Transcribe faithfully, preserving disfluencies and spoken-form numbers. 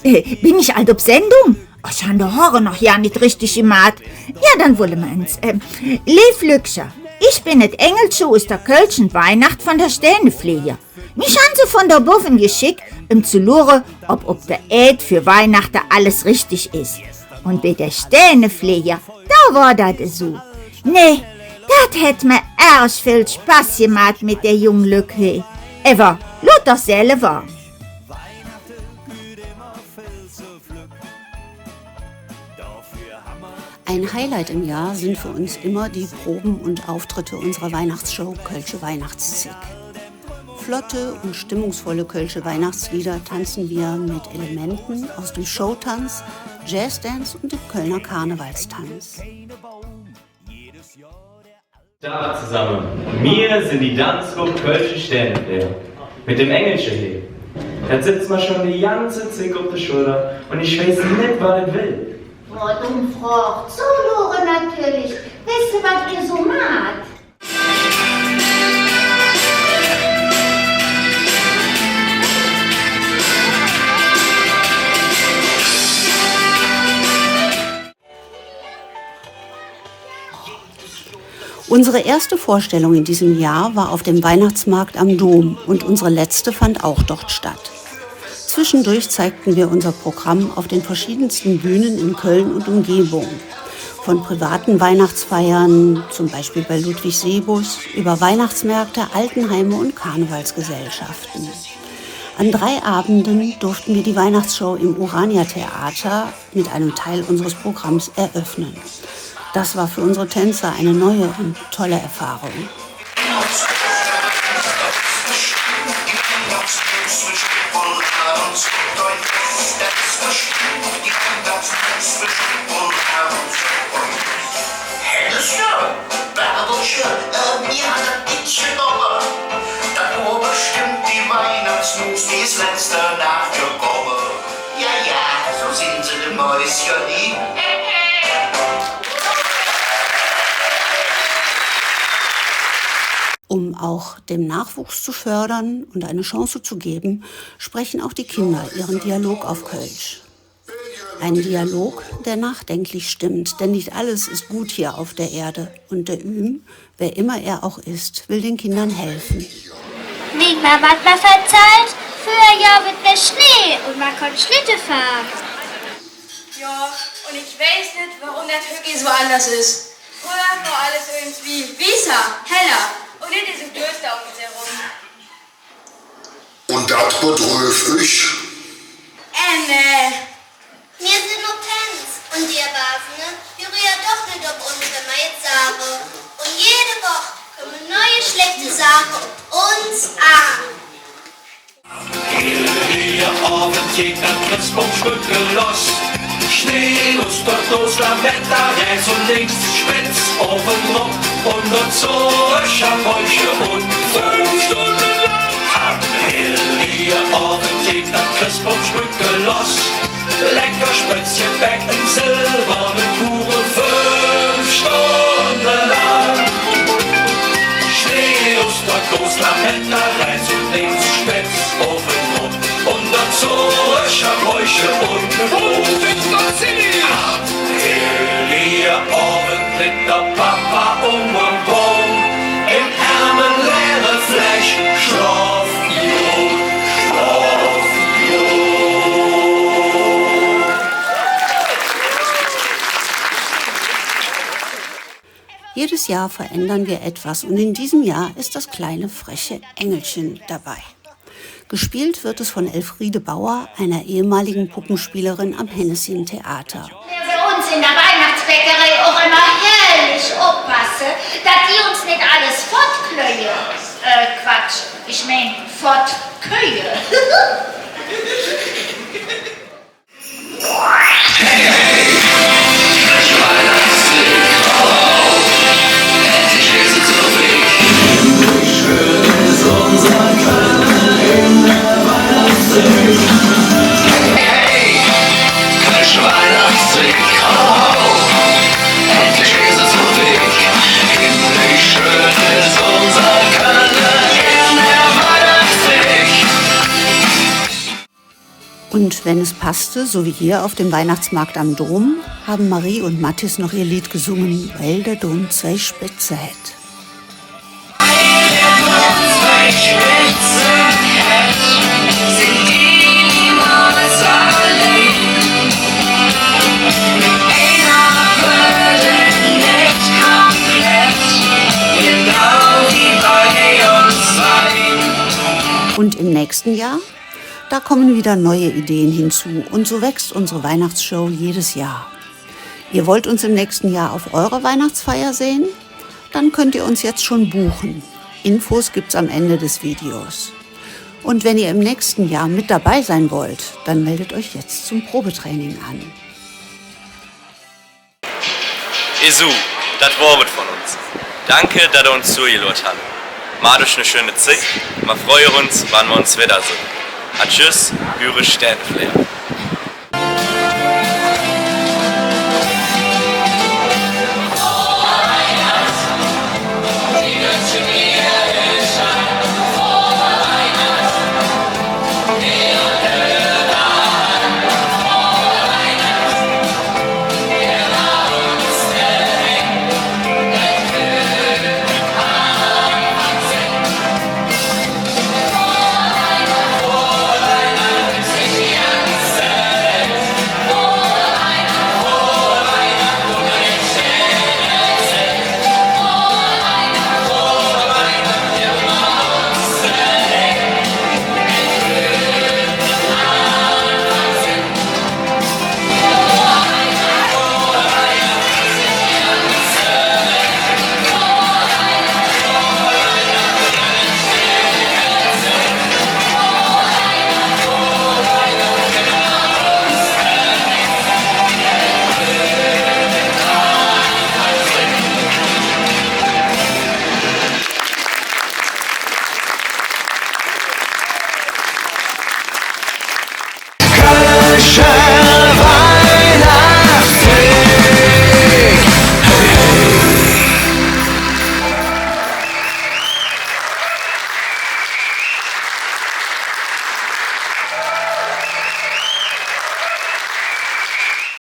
Äh, ben ich ald op Sendung? Oh, ich han de Hore noch gar nit richtig gemaht. Jo, dann wolle mer ens. Ähm, leev Lückcher, ich ben et Engelche us der kölsche Weihnacht vun der Stäänevehr. Mich han se vun do bovve gescheck, öm ze luure, ov op der Ääd för Weihnachte alles richtig es. Un bei der Stäänevehr, do wor dat esu. Nä, dat hät mer ärg vill Spass gemaht met dä jung Lück he. Ävver loot doch selver. Ein Highlight im Jahr sind für uns immer die Proben und Auftritte unserer Weihnachtsshow Kölsche Weihnachtszeck. Flotte und stimmungsvolle kölsche Weihnachtslieder tanzen wir mit Elementen aus dem Showtanz, Jazzdance und dem Kölner Karnevalstanz. Dag zesamme, mir sin de Danzgrupp Kölsche Stäänevehr. Met däm Engelche he. Dat setz mer schon de ganze Zigg op de Schuller un ich weiß nit, wat et well. Oh, dumm Frog. Zoluure natörlich. Wesst ehr, wat ehr su maht? Unsere erste Vorstellung in diesem Jahr war auf dem Weihnachtsmarkt am Dom und unsere letzte fand auch dort statt. Zwischendurch zeigten wir unser Programm auf den verschiedensten Bühnen in Köln und Umgebung. Von privaten Weihnachtsfeiern, zum Beispiel bei Ludwig Sebus, über Weihnachtsmärkte, Altenheime und Karnevalsgesellschaften. An drei Abenden durften wir die Weihnachtsshow im Urania Theater mit einem Teil unseres Programms eröffnen. Das war für unsere Tänzer eine neue und tolle Erfahrung. Hännesche, Bärbelche, äh, mir han e Bittche dolle. Dat wor bestemmp die Weihnachtsmus, die es letzte Naach gekumme. Jo, jo, su sin se, de Mäuscher, die. Um auch dem Nachwuchs zu fördern und eine Chance zu geben, sprechen auch die Kinder ihren Dialog auf Kölsch. Ein Dialog, der nachdenklich stimmt, denn nicht alles ist gut hier auf der Erde. Und der Üm, wer immer er auch ist, will den Kindern helfen. Ming Mamm hät mer verzallt, fröher gov et mehr Schnee un mer kunnt Schlitte fahre. Jo, un ich weiß nit, woröm dat hügg su anders es. Fröher wor alles irgendwie wießer, heller. Un nit esu düster öm uns eröm. Un dat bedröv üch? Äh, nä. Mir sin Hortense, un die Erwachsene, die röhre doch nit op uns, wann mer jet sage. Un jede Woch kümme neue schläächte Saache op uns aan. Am Hellige Ovend geiht dat Chressboomstöcke loss. Schnee, Luster, Großlametta, rähts un links, spetz oben drop un dozoröch e Bäumche un fünf Stunde lang. Am Hellige Ovend geiht dat Chressboomstöcke loss. Lecker Spötzgebäck, en silverne Kuche, fünf Stunde lang. Schnee, Luster, Großlametta, rähts un links, spetz oben drop un dozoröch e Bäumche un Kuche. Am Hellige Ovend litt der Papa ungerm Baum, em Ärmel leere Fläsch. Schlaaf god, schlaaf god. Jedes Jahr verändern wir etwas und in diesem Jahr ist das kleine freche Engelchen dabei. Gespielt wird es von Elfriede Bauer, einer ehemaligen Puppenspielerin am Hännesche-Theater. Wer bei uns in der Weihnachtsbäckerei auch immer herrlich aufpasse, dass die uns nicht alles fortklöhe. Äh, Quatsch, ich mein, fortköhe. Und Wenn es passte, so wie hier auf dem Weihnachtsmarkt am Dom, haben Marie und Mathis noch ihr Lied gesungen, Weil der Dom zwei Spitze hät. Und im nächsten Jahr? Da kommen wieder neue Ideen hinzu und so wächst unsere Weihnachtsshow jedes Jahr. Ihr wollt uns im nächsten Jahr auf eurer Weihnachtsfeier sehen? Dann könnt ihr uns jetzt schon buchen. Infos gibt's am Ende des Videos. Und wenn ihr im nächsten Jahr mit dabei sein wollt, dann meldet euch jetzt zum Probetraining an. Esu, dat wor et vun uns. Danke, dat ehr uns zogeloort hat. Maht üch en schön Zigg. Mer freue uns, wann mer uns widdersinn. Adjüs, üür Sterneflair.